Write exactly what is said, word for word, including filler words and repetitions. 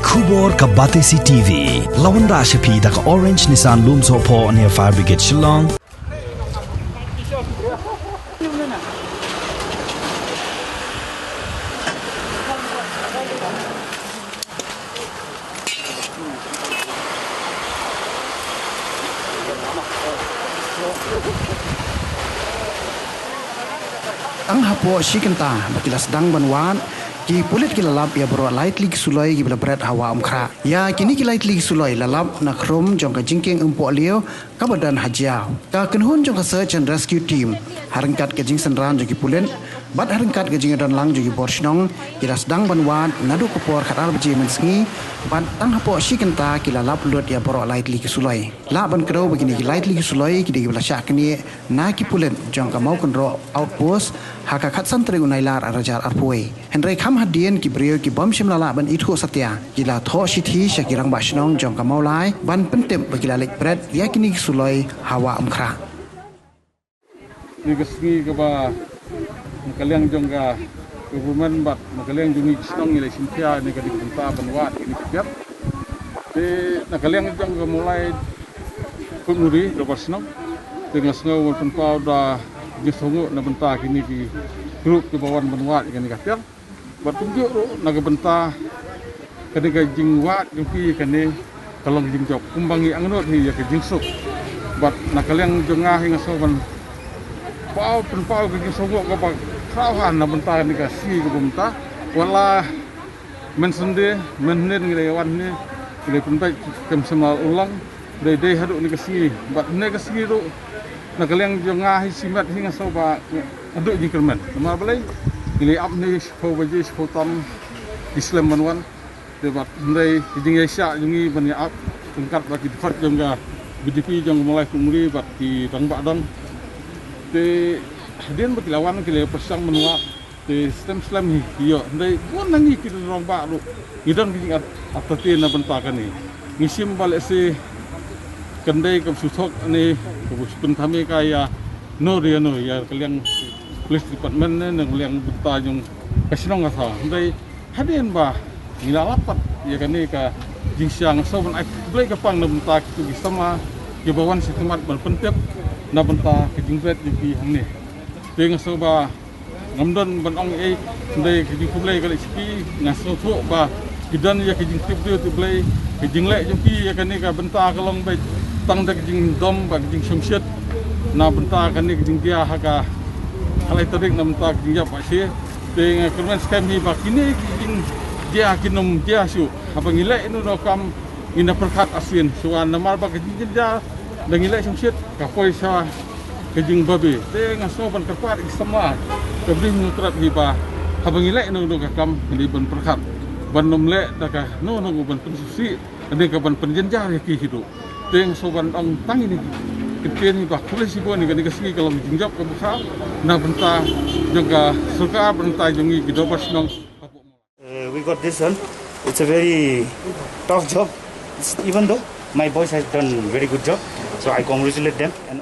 Khubor ka Batesi T V. La wanrah sha phi da ka Orange Nissan Lumsohphoh near Fire Brigade Shillong. Tang hapoh shi kynta ba ki la sdang ban wad, ki pulit ki la lap ïa baroh lai tylli ki suloi kiba la bret ha Wah Umkhrah. Ïa kine ki lai tylli ki suloi la lap na khrum jong ka jingkieng ympohliew kaba don ha Jaiaw. Ka kynhun jong ka Search and Rescue Team, ha ryngkat ka jingsynran jong ki pulit bad ha ryngkat ka jingdonlang jong ki bor shnong, ki la sdang ban wad naduh ka por khatar baje mynsngi, bad tang hapoh shi kynta ki la lap lut ïa baroh lai tylli ki suloi. Lah ban kdew ba kine ki lai tylli ki suloi ki dei kiba la shah knieh na ki pulit jong ka Mawkynroh Outpost ha ka khatsan tarik u Nailar arhajar arphew. Hynrei kham hadien ki briew ki bym shym la lah ban ithuh satia, ki la thoh shithi sha ki rangbah shnong jong ka Mawlai ban pyntip ba ki la leit bret ïa kine ki suloi ha Wah Umkhrah. Kane ka sngi kaba na ka liang jong ka government bad na ka liang jong ngi ki shnong ngi la shim khia ïa kane ka bynta ban wad ïa kine ki tiar. Te na ka liang jong ka Mawlai Putmuri, ka bor shnong, te nga sngew ban pynpaw da jingsngewnguh na bynta kine ki group kiba wan ban wad ïa kane ka tiar. Bad kumjuh ruh na ka bynta kane ka jingwad jong ki, kane ka long jingjop kumba ngi angnud hi ïa ka jingsuk. Bad na ka liang jong nga hi nga sngew ban paw, pynpaw ka jingsngewnguh kaba khraw ha na bynta kane ka sngi kaba mynta. Wat la mynhynnin, mynhynnin ngi la wan hangne, ngi la pynbeit kem sumar u lang, dei dei haduh kane ka sngi. Bad kane ka sngi ruh na ka liang jong nga hi shimet hi nga sngew ba haduh jingkyrmen. Namar balei? Ngi la ap hangne shiphew baje, shiphew tam ki slem ban wan. Te bad hynrei ki jingïaishah jong ngi ban ïa ap ryngkat bad ki dkhot jong ka B D P jong ka Mawlai Putmuri bad ki rangbah dong. Te hadien ba ki la wan ki la pyrshang ban wad. Te slem slem hi ïoh, hynrei bun na ngi ki rangbah ruh ngi don ki jing at-, atat na bynta kane. Ngi shim ba lehse kan dei ka shu thok ne ka shu pynthame ka ïa no ïa no, ïa ka liang police department ne, ne ka liang bynta jong ka shnong ka thaw. Hynrei hadien ba ngi la lap pat ïa kane ka jingshisha, nga sngew ban ai khublei kyrpang na bynta kito ki samla kiba wan sha khmat ban pyntip na bynta ka jingbret jong ki hangne. Te nga sngew ba ngam don ban ong ei, hynrei ka jingkhublei ka leit sha ki. Nga sngewthuh ba ki don ïa ka jingtip briew tip Blei. Ka jingleh jong ki ïa kane ka bynta ka long beit tang da ka jingdom bad ka jingshongshit na bynta kane ka jingdia ha ka khatlai tarik na bynta ka jingïap ba shi. Te nga kyrmen skhem hi ba kine ki jingjia kin ym jia shuh haba ngi leh ïano ïano kam. Ngin da pyrkhat arsien shuwa namar ba ka jingjynjar da ngi leh shongshit ka poi sha ka jingbabe. Te nga sngew ban kyrpad ïa ki samla ka Bri Hynñiewtrep hi ba haba ngi leh ïano ïano ka kam ngi dei ban pyrkhat ban ym leh da kano kano ban pynsngewsih ne ka ban pynjynjar ïa ki hi ruh. Te nga sngew ban ong tang ïa kine ki ktien hi ba khublei shibun ïa kane ka sngi ka long jingjop kaba khraw na bynta jong ka sorkar, bynta jong ngi ki dorbar shnong. Uh, we got this one. It's a very tough job. It's, even though my boys have done very good job, so I congratulate them and